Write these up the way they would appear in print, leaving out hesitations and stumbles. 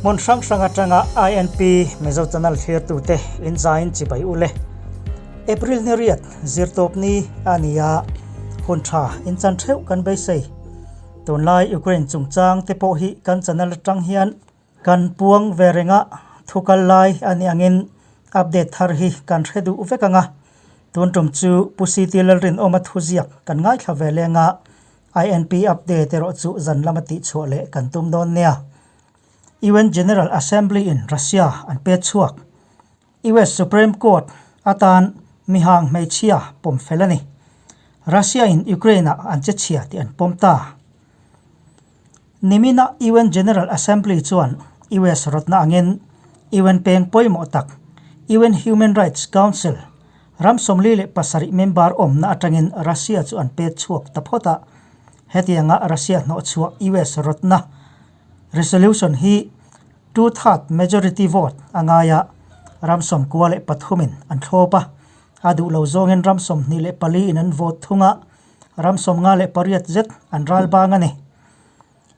Hmun hrang hrang atanga INP Mizo Channel thlirtute in zain chibai ule. April ni riat zirtawp ni a ni a, hun tha in chan theuh kan beisei. Tunlai Ukraine chungchang te pawh hi kan channel atang hian Kan puang ve reng a, thu kal lai a nih angin update thar hi kan hre duh vek ang a. Tun tum chu Pu CT Lalrinawma thuziak kan ngaithla ve leng a, INP update erawh chu zan lama tihchhuah leh kan tum dawn nia. UN General Assembly in Russia an pet chhuak. US Supreme Court atan mihang hmeichhia pawm fel a ni. Russia in Ukraine ah an che chhia tih an pawm ta. Nimina UN General Assembly chuan US rawtna angin UN peng pawimawh tak UN Human Rights Council ram 47 member awmna atangin Russia chu an pet chhuak ta phawt a. Hetianga Russia hnawhchhuah US rawtna resolution hi two-third majority vote a ngai a, ram 93 in an thlawp a, a duh lo zawngin ram 24 in an vote thung a. Ram 58 zet an ral bang a ni.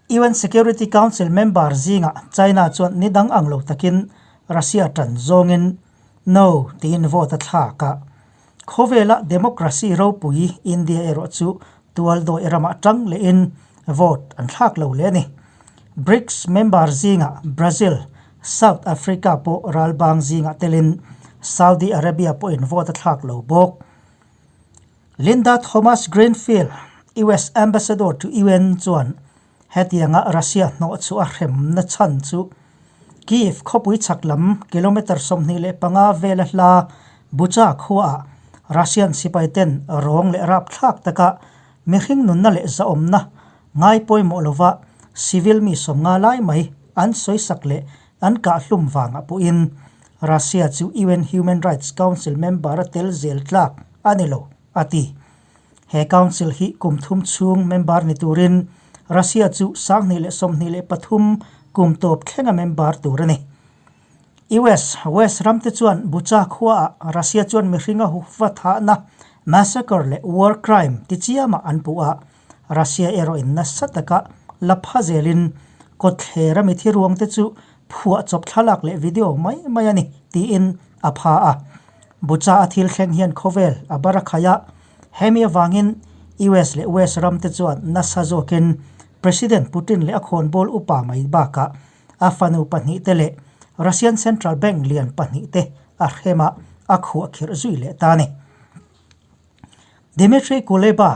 UN Security Council member zingah China chuan ni dang ang lo takin Russia tan zawngin No tiin vote a thlak a. Khawvela democracy ropui India erawh chu tual dawi ramah tang lehin vote an thlak lo leh a ni. BRICS member zingah Brazil, South Africa pawh ral bang zingah telin Saudi Arabia pawhin vote a thlak lo bawk. Linda Thomas-Greenfield, US Ambassador to UN chuan hetianga Russia hnawh chu a hremna chhan chu Kyiv khawpui chhak lam kilometre 25 vela hla Bucha khuaah Russian sipai ten rawng leh rapthlak taka mihring nunna leh zahawmna ngai pawimawh lova civil mi 50 lai mai an sawisak leh an kahhlum vangah pawhin Russia chu UN Human Rights Council member a tel zel tlak a ni lo, a ti. He council hi kum thum chhung member ni turin Russia chu 2023 kum tawp thlenga member tur a ni. US, West ram te chuan Bucha khuaah Russia chuan mihringa huhva thahna, massacre leh war crime ti chiamah an puh a, Russia erawhin nasa taka la pha zelin kawtthlera mithi ruangte chu phuah chawp thlalak leh video mai mai a ni tiin a pha a. Bucha a thil thleng hian khawvel a bar a khai a, hemi avangin US leh West ramte chuan nasa zawkin President Putin leh a khawnbawl upa mai bakah a fanu pahnihte leh Russian Central Bank lian pahnihte a hrem a, a khuah khirh zui leh ta a ni. Dmitry Kuleba,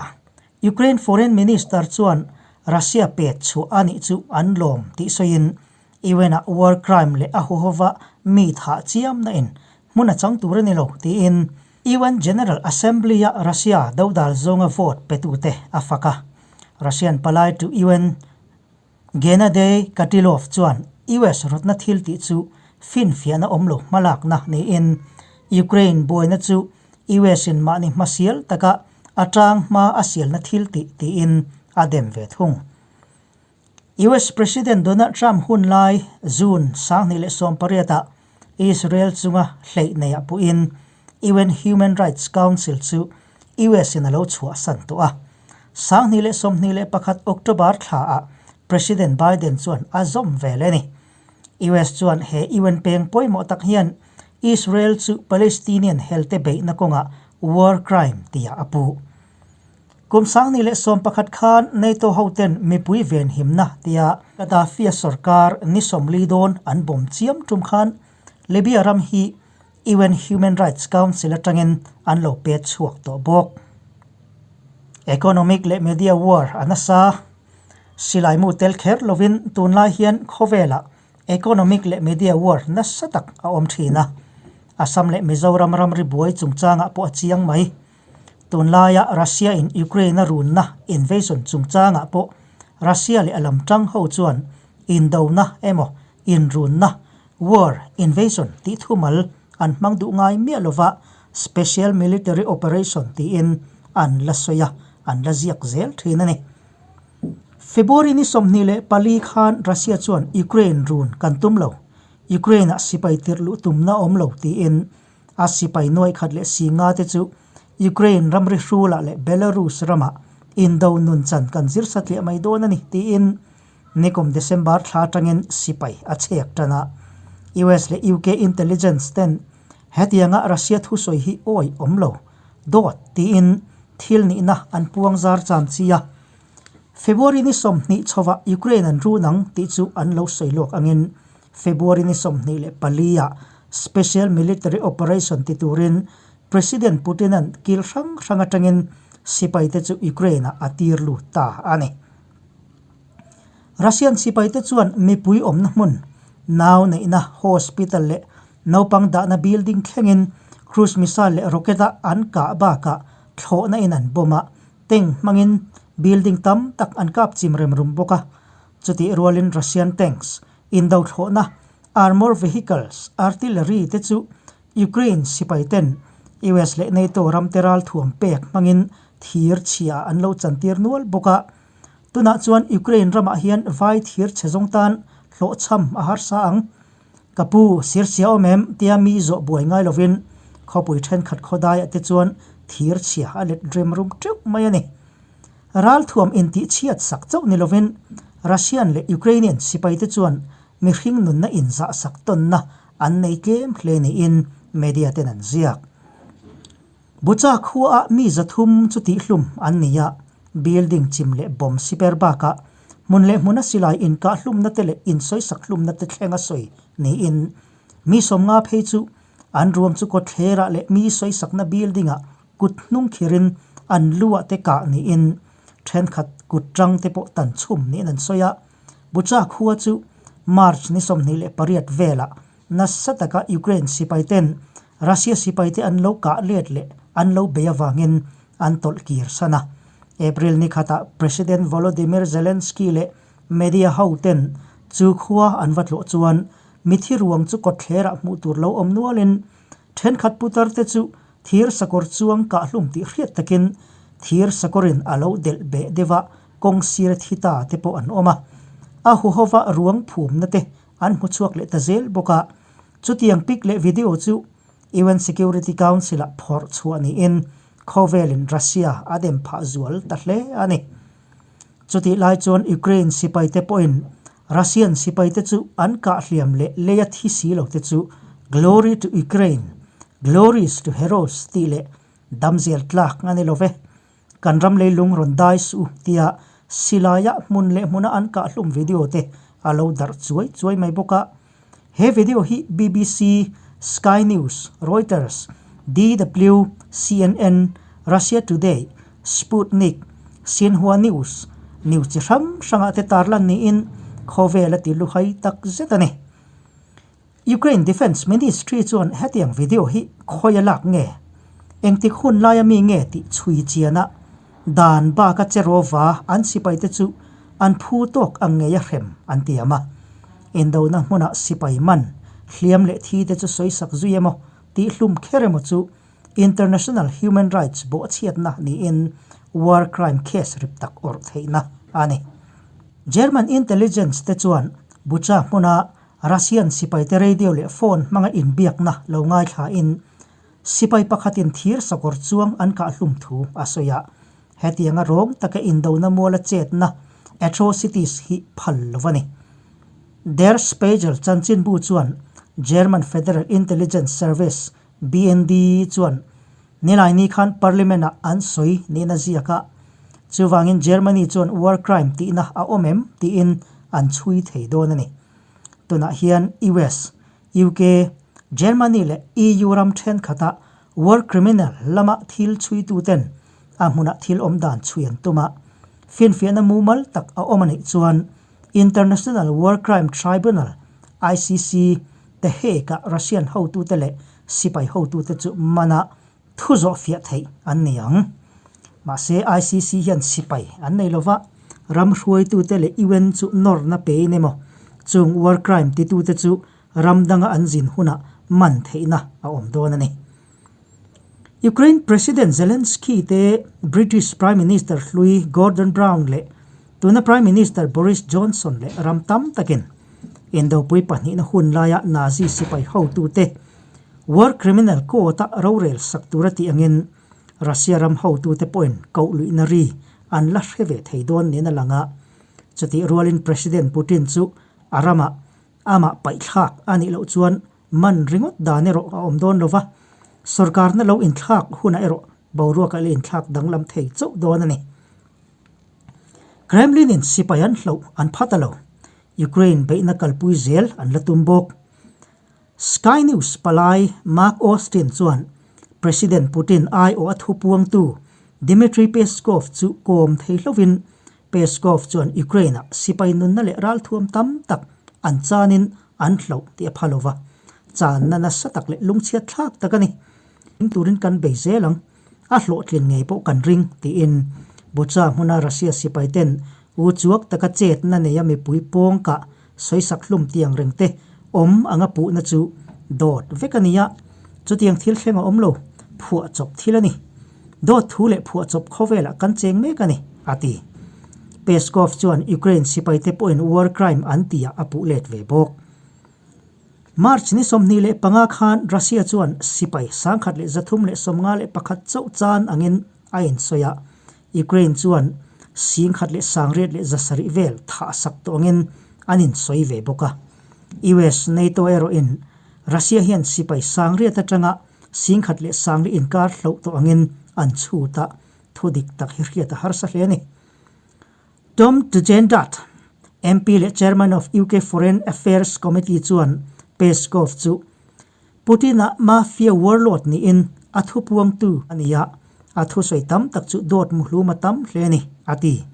Ukraine Foreign Minister chuan Russia pet chhuah a nih chu an lawm tih sawiin UN-ah war crime leh a huhova mi thah chiamna in hmun a chang tur a ni lo tiin UN General Assembly-a Russia dodal zawnga vote petute a fak a. Russian palai to UN Gennady Gatilov chuan US rawtna thil tih chu finfiahna awm lo hmalakna niin Ukraine buaina chu US in mahni hmasial taka a tang hma a sialna thil tih tiin a dem ve thung. US President Donald Trump hun lai June 2018 ah Israel chunga hleih neiah puhin UN Human Rights Council chu US in a lo chhuahsan tawh a. 2021 October thla ah President Biden chuan a zawm vel a ni. US chuan he UN peng pawimawh tak hian Israel chu Palestinian helte beihna kawngah war crime tia a puh. Kum 2011 khan NATO hoten mipui venhimna tia Gaddafi-a sorkar ni 40 dawn an bawm chiam tum khan Libya ram hi UN Human Rights Council atangin an lo pet chhuak tawh bawk. Economic leh media war a nasa. Silaimu tel kher lovin tunlai hian khawvelah Economic leh media war nasa tak a awm thin a. Assam leh Mizoram ramri buai chungchangah pawh a chiang mai. Tunlaia Russia in Ukraine a runna invasion chungchangah pawh Russia leh a lam tang ho chuan indona emaw inrunna, war, invasion tih thumal an hmang duh ngai miah lova special military operation tiin an la sawi a, an la ziak zel thin a ni. February ni 24 khan Russia chuan Ukraine run kan tum lo, Ukraine ah sipai tirh luh tumna awm lo tiin a sipai nuai khat leh si nga te chu Ukraine ramri hrulah leh Belarus ramah indo nun chan kan zir satliah mai dawn a ni tiin Nikum December thla atangin sipai a chhek tan a. US leh UK intelligence ten hetianga Russia thusawi hi awi awm lo dawt tiin thil nihna an puang zar chan chi a. February ni 20 chhovah Ukraine an run ang tih chu an lo sawi lawk angin February ni 24 ah Special Military Operation ti turin President Putin-a'n kil hrang hrang atangin sipaite chu Ukraine-ah a tir lut ta a ni. Russian sipaite chuan mipui awmna hmun, nau neihna hospital leh naupang dahna building thlengin cruise missile leh rocket-a an kah bakah thlawhna in an bomb a, tank hmangin building tam tak an kap chim rem rum bawk a. Chutih rualin Russian tanks, indo thlawhna, armour vehicles, artillery te chu Ukraine sipai ten US leh NATO ram te ralthuam pek hmangin thir chhia an lo chantir nual bawk a. Tunah chuan Ukraine ramah hian vai thir chhe zawng tan hlawhchham a harsa ang. Ka pu, sir chhia awm em? tia mi zawh buai ngai lovin khawpui thenkhat khawdaiah te chuan thir chhia a let rem rum teuh mai a ni. Ralthuam intih chhiat sak chauh ni lovin Russian leh Ukrainian sipai te chuan mihring nunna inzah sak tawnna an nei tlem hle niin media ten an ziak. Bucha khuaah mi 300 chu tihhlum an ni a, building chim leh bomb siper bakah hmun leh hmuna silai inkah hlumna te leh insawisak hlumna te thleng a sawi niin mi 50 phei chu an ruang chu kawtthlerah leh mi sawisakna building ah kut hnung khirin an luah te kah niin thenkhat kut tang te pawh tan chhum niin an sawi a. Bucha khua chu March ni 28 velah nasa taka Ukraine sipai ten Russia sipai te an lo kah let leh an lo bei avangin an tawlh kir san a. April ni khatah President Volodymyr Zelensky leh media ho ten chu khua an va tlawh chuan mithi ruang chu kawtthlerah hmuh tur lo awm nualin thenkhat putar te chu thir sakawr chuang kah hlum tih hriat takin thir sakawrin a lo delh beh deuh a, kawng sir thi ta te pawh an awm a. A huhova ruang phumna te an hmu chhuak leh ta zel bawk a. Chutiang pic leh video chu UN Security Council ah phawrh chhuah niin khawvelin Russia a dem phah zual ta hle a ni. Chutih lai chuan Ukraine sipai te pawhin Russian sipai te chu an kah hliam leh leia thi si lo te chu Glory to Ukraine, Glories to Heroes tih leh damzel tlak a ni lo ve. Kan ram leilung rawn dai suh u tia silaia hmun leh hmuna an kah hlum video te a lo darh chuai chuai mai bawk a. He video hi BBC, Sky News, Reuters, DW, CNN, Russia Today, Sputnik, Xinhua News, news chi hrang hrangah te tarlan niin khawvel a ti luhai tak zet a ni. Ukraine Defence Ministry chuan hetiang video hi khawi a lak nge? Engtik hun laia mi nge tih chhui chiana dan baka che rawva an sipaite chu an phu tawk ang ngei a hrem an tiam a. Indona hmunah sipai man, hliam leh thi te chu sawisak zui emaw tih hlum kher emaw chu international human rights bawhchhiatna niin war crime case rip tak awrh theihna a ni. German intelligence te chuan Bucha hmuna Russian sipaite radio leh phone hmanga inbiakna lo ngaithlain sipai pakhatin thir sakawr chuang an kah hlum thu a sawi a. Hetianga rawng taka indona muala chetna atrocities hi phal lo a ni. Der Spiegel chanchinbu chuan German Federal Intelligence Service, BND, chuan Nilaini khan Parliament-ah an sawi niin a ziak a. Chuvangin Germany chuan war crime tihna a awm em tiin an chhui thei dawn a ni. Tunah hian US, UK, Germany leh EU ram thenkhatah war criminal lama thil chhuituten a hmunah thil awm dan chhui an tum a. Finfiahna mumal tak a awm a nih chuan International War Crime Tribunal, ICC, te hekah Russian hotute leh sipai hotute chu mana thu zawh fiah theih an ni ang. Mahse, ICC hian sipai an nei lova, ram hruaitute leh UN chu nawrna pein emaw, chung war crime titute chu ram danga an zin hunah man theihna a awm dawn a ni. Ukraine President Zelensky te British Prime Minister hlui Gordon Brown leh tuna Prime Minister Boris Johnson leh ram tam takin indopui pahnihna hun laia Nazi sipai hotute war criminal court-a rorel sak tura tih angin Russia ram hotute pawhin koh luihna ri an la hre ve thei dawn niin a lang a. Chutih rualin President Putin chu a ramah amah paihthlak a nih loh chuan man ringawt dan erawh a awm dawn lo va, sorkarna lo inthlak hunah erawh boruak a la inthlak danglam thei chauh dawn a ni. Kremlin-in sipai an hloh an phat a lo, Ukraine beihna kalpui zel an la tum bawk. Sky News palai Mark Austin chuan President Putin aiawh a thupuangtu Dmitry Peskov chu kawm thei hlovin Peskov chuan Ukraine-ah sipai nunna leh ralthuam tam tak an chanin an hloh tih a pha lo va, channa nasa tak leh lungchhiat thlak tak a ni. Eng turin kan bei zel ang, a hlawhtlin ngei pawh kan ring, tiin Bucha hmuna Russia sipaiten u chuak taka chetna neia mipui pawngkah sawisak hlum tiang reng te awm anga puhna chu dawt vek a ni a, chutiang thil thleng a awm lo, phuahchawp thil a ni. Dawt thu leh phuahchawp khawvelah kan cheng mek a ni, a ti. Peskov chuan Ukraine sipaite pawhin war crime an tihah a puh let ve bawk. March ni 25 khan Russia chuan sipai 1351 chauh chan angin a insawi a, Ukraine chuan 1807 vel thah sak tawh angin an insawi ve bawk a. US NATO erawhin Russia hian sipai 800 atanga 10,000 inkar hloh tawh angin an chhut a, thu dik tak hi hriat a harsa hle a ni. Tom Tugendhat, MP leh Chairman of UK Foreign Affairs Committee chuan Peskov chu Putin-a mafia warlord niin a thupuangtu a ni a, a thusawi tam tak chu dawt muhlum a tam hle a ni, a ti.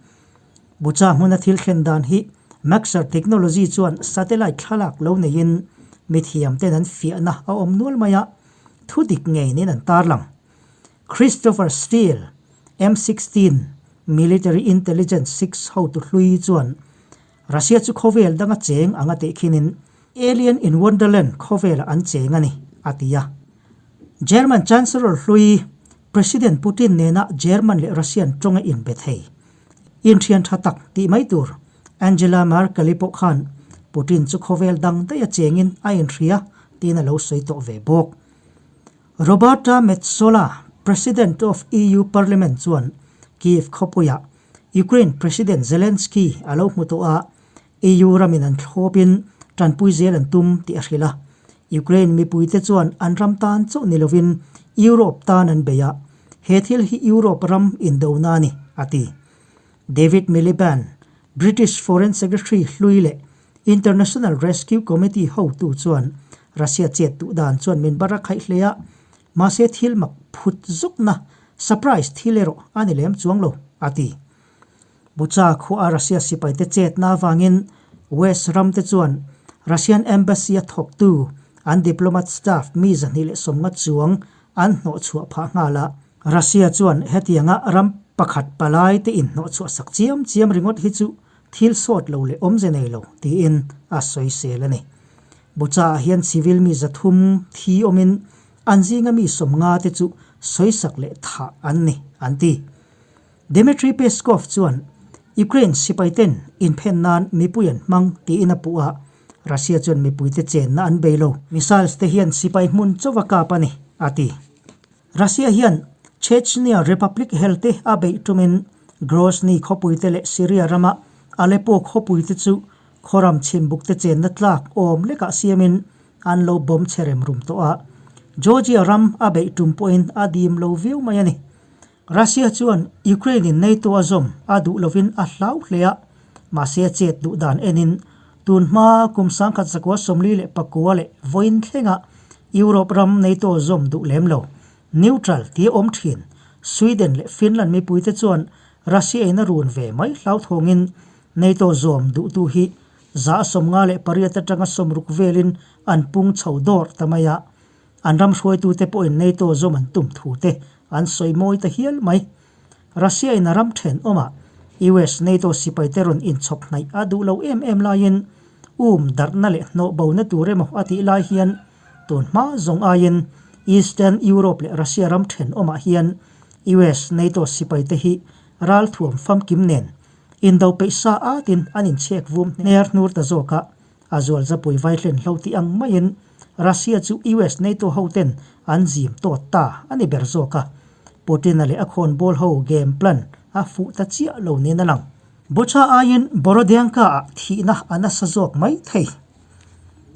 Bucha hmuna thil thlen dan hi Maxar Technology chuan satellite thlalak lo neiin mithiamten an fiahna a awm nual mai a, thu dik ngei niin an tarlang. Christopher Steele, M16 Military Intelligence 6 hotu hlui chuan Russia chu khawvel danga cheng anga tehkhinin Alien in Wonderland khawvelah an cheng a ni, a ti a. German Chancellor hlui President Putin nena German leh Russian tawnga inbe thei inthian tha tak tih mai tur Angela Merkel-i pawh khan Putin chu khawvel dang daiha chengin a inhria tiin a lo sawi tawh ve bawk. Roberta Metsola, President of EU Parliament chuan Kyiv khawpuiah Ukraine President Zelensky a lo hmu tawh a, EU ramin an thlawpin tanpui zel an tum tih a hrilh a. Ukraine mipuite chuan an ram tan chauh ni lovin Europe tan an bei a, he thil hi Europe ram indona a ni, a ti. David Miliband, British Foreign Secretary hlui leh International Rescue Committee hotu chuan Russia chet duh dan chuan min bar a khaih hle a, mahse thil mak phut zukna, surprise, thil erawh a ni lem chuang lo, a ti. Bucha khuaa Russia sipaite chetna avangin West ramte chuan Russian Embassy-a thawktu an diplomat staff mi 250 chuang an hnawhchhuah phah nghal a. Russia chuan hetianga ram pakhat palaite inhnawhchhuah sak chiam chiam ringawt hi chu thil sawt lo leh awmze nei lo tiin a sawisel a ni. Bucha-ah hian civil mi 300 thi awmin an zinga mi 50 te chu sawisak leh thah an ni, an ti. Dmitry Peskov chuan Ukraine sipaiten inphen nan mipui an hmang tiin a puh a, Russia chuan mipuite chenna an bei lo. Missiles te hian sipai hmun chauh a kap a ni, a ti. Russia hian Chechnya Republic helte a beih tumin Grozny khawpuite leh Syria rama Aleppo khawpuite chu khawram chhimbukte chenna tlak awm lekah siamin an lo bomb chhe rem rum tawh a. Georgia ram a beih tum pawhin a dim lo viau mai a ni. Russia chuan Ukraine-in NATO a zawm a duh lovin a hlau hle a, mahse a chet duh dan enin tun hma kum 1949 leh vawiin thlenga Europe ram NATO zawm duh lem lo, neutral tia awm thin Sweden leh Finland mipuite chuan Russia-in a run ve mai hlauthawngin NATO zawm duhtu hi 58 atanga 60 velin an pung chho dawr ta mai a. An ram hruaitute pawhin NATO zawm an tum thu te an sawi mawi ta hial mai. Russia in a ram thenawmah US NATO sipaite rawn inchhawp hnaih a duh lo em em laiin um darhna leh hnawh bona tur emaw a tih lai hian tun hma zawng aiin Eastern Europe leh Russia ram thenawmah hian US NATO sipaite hi ralthuam famkim nen indo peih sa atin an inchhek vum hner hnur ta zawk a. A zual zapui vaihlen hlo tih ang maiin Russia chu US NATO ho ten an zim tawt ta a ni ber zawk a. Putin-a leh a khawnbawl ho game plan a fuh ta chiah lo niin a lang. Bucha aiin Borodianka-ah thihna a nasa zawk mai thei.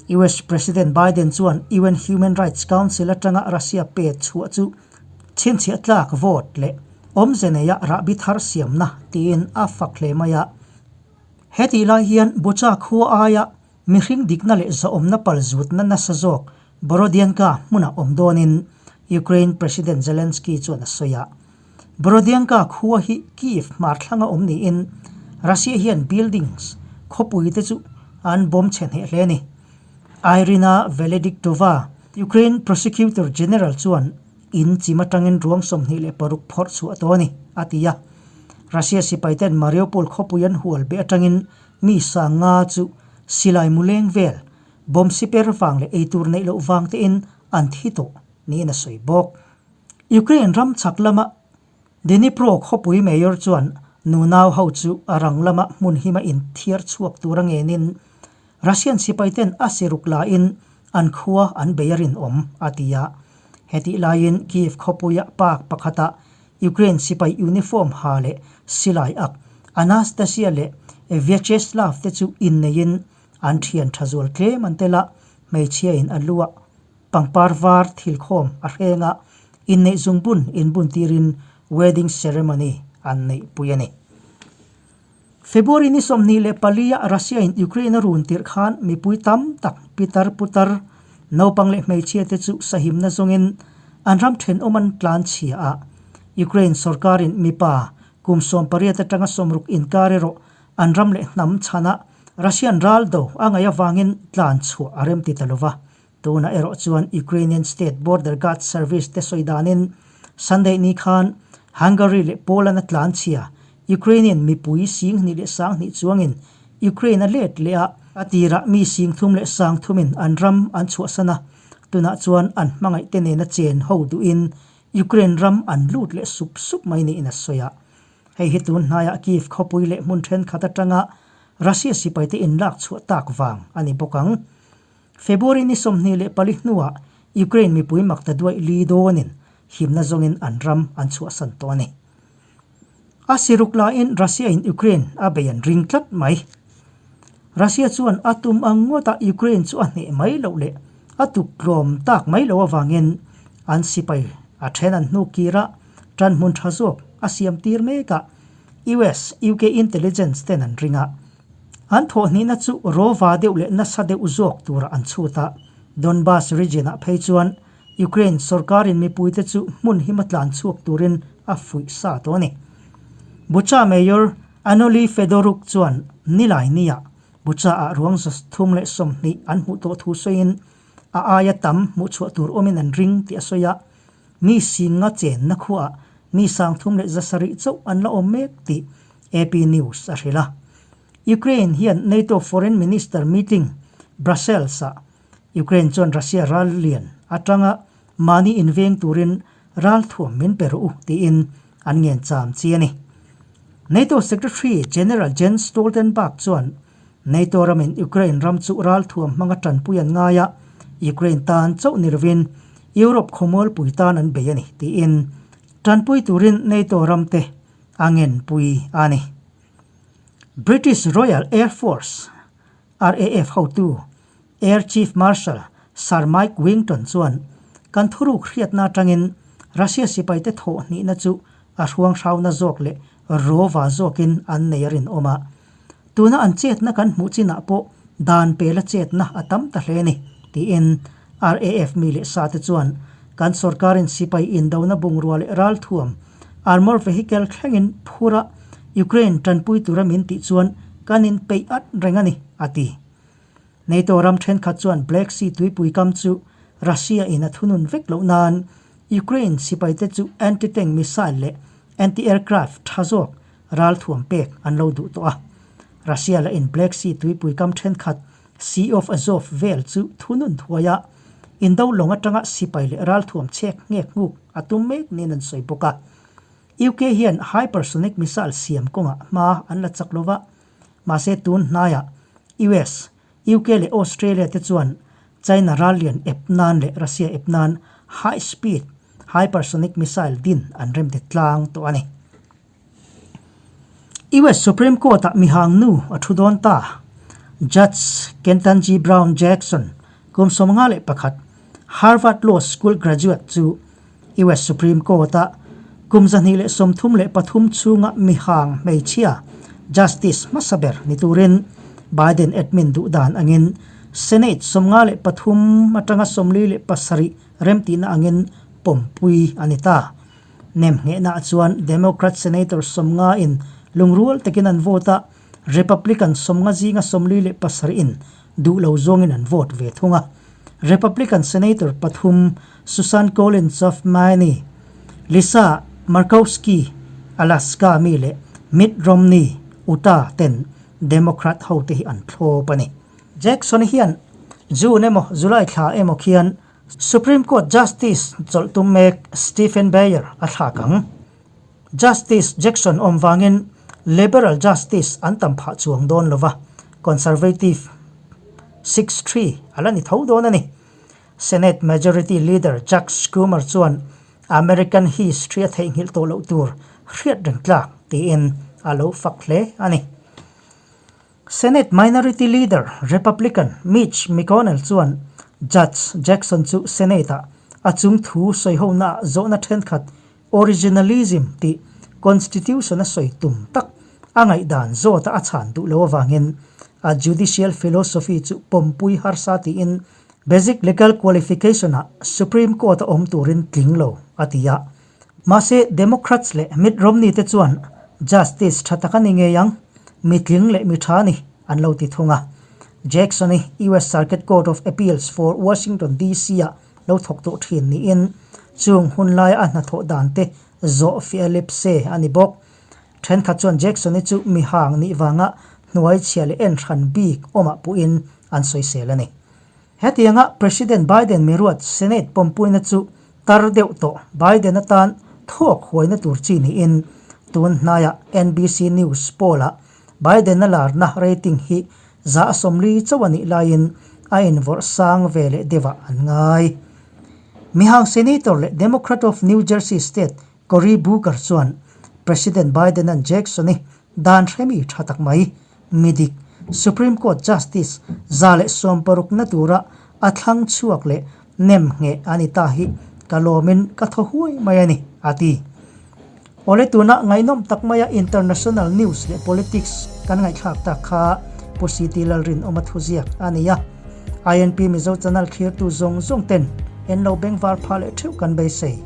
US President Biden chuan UN Human Rights Council atanga Russia pet chhuah chu chhinchhiah tlak vote leh awmze neia rahbi thar siamna tiin a fak hle mai a. Hetih lai hian Bucha khua aia mihring dikna leh zahawmna palzutna nasa zawk Borodianka hmunah awm dawnin Ukraine President Zelensky chuan a sawi a. Borodianka khua hi Kyiv hmarthlanga awm niin Russia hian buildings khawpui te chu an bomb chhe hneh hle a ni. Iryna Venediktova, Ukraine Prosecutor General chuan in chim atangin ruang 26 phawrh chhuah tawh a ni, a ti a. Russia sipaiten Mariupol khawpui an hual beh atangin mi sanga chu silai mu leng vel, bomb siper vang leh eitur neih loh vang tein an thi tawh niin a sawi bawk. Ukraine ram chhak lama Dnipro khawpui mayor chuan nunau ho chu a rang lama hmun hima inthiar chhuak tura ngenin Russian sipaiten a siruk lain an khua an bei a rinawm, a ti a. Hetih laiin Kyiv khawpuia park pakhata Ukraine sipai uniform ha leh silai ak Anastasia leh Vyacheslav te chu inneiin an thian tha zual tlem an tel a, hmeichhiain a lu a Pangpar var thilkhawm a hreng a, inneih zungbun inbun tirin wedding ceremony an neihpui a ni. February ni 24 ah Russia in Ukraine a run tirh khan mipui tam tak pitar putar, naupang leh hmeichhia te chu sahimna zawngin an ram thenawm an tlan chhia a. Ukraine sorkarin mipa kum 18 atanga 60 inkar erawh an ram leh hnam chhana Russian ral do a ngaih avangin tlan chhuah a remti ta lova. Tunah erawh chuan Ukrainian State Border Guard Service te sawi danin Sunday ni khan Hungary leh Poland a tlanchhia Ukrainian mipui 20,020 chuangin Ukraine a let leh a, a tirah mi 30,030 in an ram an chhuahsan a, tunah chuan an hmangaih te nena chen ho duhin Ukraine ram an lut leh sup sup mai niin a sawi a. Hei hi tun hnaiah Kyiv khawpui leh hmun thenkhat atanga Russia sipaite inlak chhuah tak vang a ni bawk ang. February ni 24 hnuah Ukraine mipui makta duaih li dawnin himna zawngin an ram an chhuahsan tawh a ni. A siruk laiin Russia in Ukraine a bei an ring tlat mai. Russia chuan a tum ang ngawtah Ukraine chu a hneh mai loh leh a tuk tlawm tak mai loh avangin an sipai a then an hnu kirah tanhmun tha zawk a siam tir mek a, US, UK intelligence ten an ring a. An thawhhnihna chu rawva deuh leh nasa deuh zawk tura an chhut a, Donbas region-ah phei chuan Ukraine sorkarin mipuite chu hmun hima tlan chhuak turin a fuih sa tawh a ni. Bucha Mayor Anatoly Fedoruk chuan nilai nia Bucha-ah ruang 320 an hmuh tawh thu sawiin a aia tam hmuhchhuah tur awmin an ring tih a sawi a, mi singa chenna khuaah mi 3700 chauh an la awm mek tih AP News a hrilh a. Ukraine hian NATO Foreign Minister meeting Brussels-ah Ukraine chuan Russia ral lian atanga mahni inveng turin ralthuam min pe rawh u tiin an ngen cham chi a ni. NATO Secretary General Jens Stoltenberg chuan NATO ramin Ukraine ram chu ralthuam hmanga tanpui an ngai a, Ukraine tan chauh ni lovin Europe khawmualpui tan an bei a ni tiin tanpui turin NATO ramte a ngenpui a ni. British Royal Air Force, RAF, hotu Air Chief Marshal Sir Mike Wington chuan kan thuruk hriatna atangin Russia sipaite thawh hnihna chu a hruang hrauna zawk leh rawva zawkin an nei a rinawm a. Tuna an chetna kan hmuh chinah pawh dan pela chetna a tam ta hle a ni, tiin RAF mi leh sate chuan kan sorkarin sipai indona bungrua leh ralthuam, armour vehicle thlengin phura Ukraine tanpui tura min tih chuan kan inpeih at reng a ni, a ti. NATO ram thenkhat chuan Black Sea tuipui kam chu Russia in a thunun vek loh nan Ukraine sipaite chu anti-tank missile leh anti-aircraft tha zawk ralthuam pek an lo duh tawh a. Russia lah in Black Sea tuipui kam thenkhat Sea of Azov vel chu thunun thuai a, indo lawng atanga sipai leh ralthuam chhek nghek nghuk a tum mek niin an sawi bawk a. UK hian hypersonic missile siam kawngah hma an la chak lo va, mahse tun hnaiah US, UK leh Australia te chuan China rallian ep nan leh Russia ep nan high speed hypersonic missile din an remti tlang tawh a ni. US Supreme Court-ah mihang nu a thu dawn ta. Judge Ketanji Brown Jackson, kum 51, Harvard Law School graduate chu US Supreme Court-ah kum 233 chhunga mihang hmeichhia Justice hmasa ber ni turin Biden admin duh dan angin Senate 53 atanga 47 remtihna angin pawmpui a ni ta. Nemnghehnaah chuan Democrat Senator 50 in lungrual takin an vote a, Republican 50 zinga 47 in duh lo zawngin an vote ve thung a. Republican Senator pathum Susan Collins of Maine, Lisa Murkowski, Alaska mi leh Mitt Romney, Utah ten Democrat hote hi an thlawp a ni. Jackson hian June emaw July thla emaw khian Supreme Court Justice chawlh tum mek Stephen Breyer a thlak ang. Justice Jackson awm vangin Liberal Justice an tam phah chuang dawn lova, Conservative 6-3 a la ni tho dawn a ni. Senate Majority Leader Chuck Schumer chuan American history a theihnghilh tawh loh tur hriat reng tlak tiin a lo fak hle a ni. Senate Minority Leader Republican Mitch McConnell chuan Judge Jackson chu Senate-ah a chung thu sawihonaah zawhna thenkhat originalism tih Constitution a sawi tum tak a ngaihdan zawta a chhan duh lo avangin a judicial philosophy chu pawmpui harsa tiin basic legal qualification-ah Supreme Court-a awm turin tling lo a ti a. Mahse, Democrats leh Mitt Romney te chuan Justice tha tak a ni ngei ang, mi tling leh mi tha a ni, an lo ti thung a. Jackson hi US Circuit Court of Appeals for Washington DC-ah lo thawk tawh thin niin chung hun laia a hnathawh dan te zawh fiah lep se a ni bawk. Thenkhat chuan Jackson hi chu mi hang nih vanga hnuai chhia leh en hran bik awmah puhin an sawisel a ni. Hetianga President Biden miruat Senate pawmpuina chu tar deuh tawh Biden atan thawk huaina tur chi niin tun hnaiah NBC News poll-ah Biden-a larna rating hi 40% chauh a nih laiin a invawrh sang ve leh deuhah an ngai. Mihang Senator leh Democrat of New Jersey State Cory Booker chuan President Biden-a'n Jackson-i dan hremi tha tak mai, midik, Supreme Court Justice 160 na tura a thlang chhuak leh nem ngheh a ni ta hi ka lawmin ka thaw huai mai a ni, a ti. Awle tuna ngaihnawm tak maia international news leh politics kan ngaihthlak tak kha Pu CT Lalrinawma thuziak a ni a. INP Mizo channel thlirtu zawng zawng ten en lo bengvar phah leh theuh kan beisei.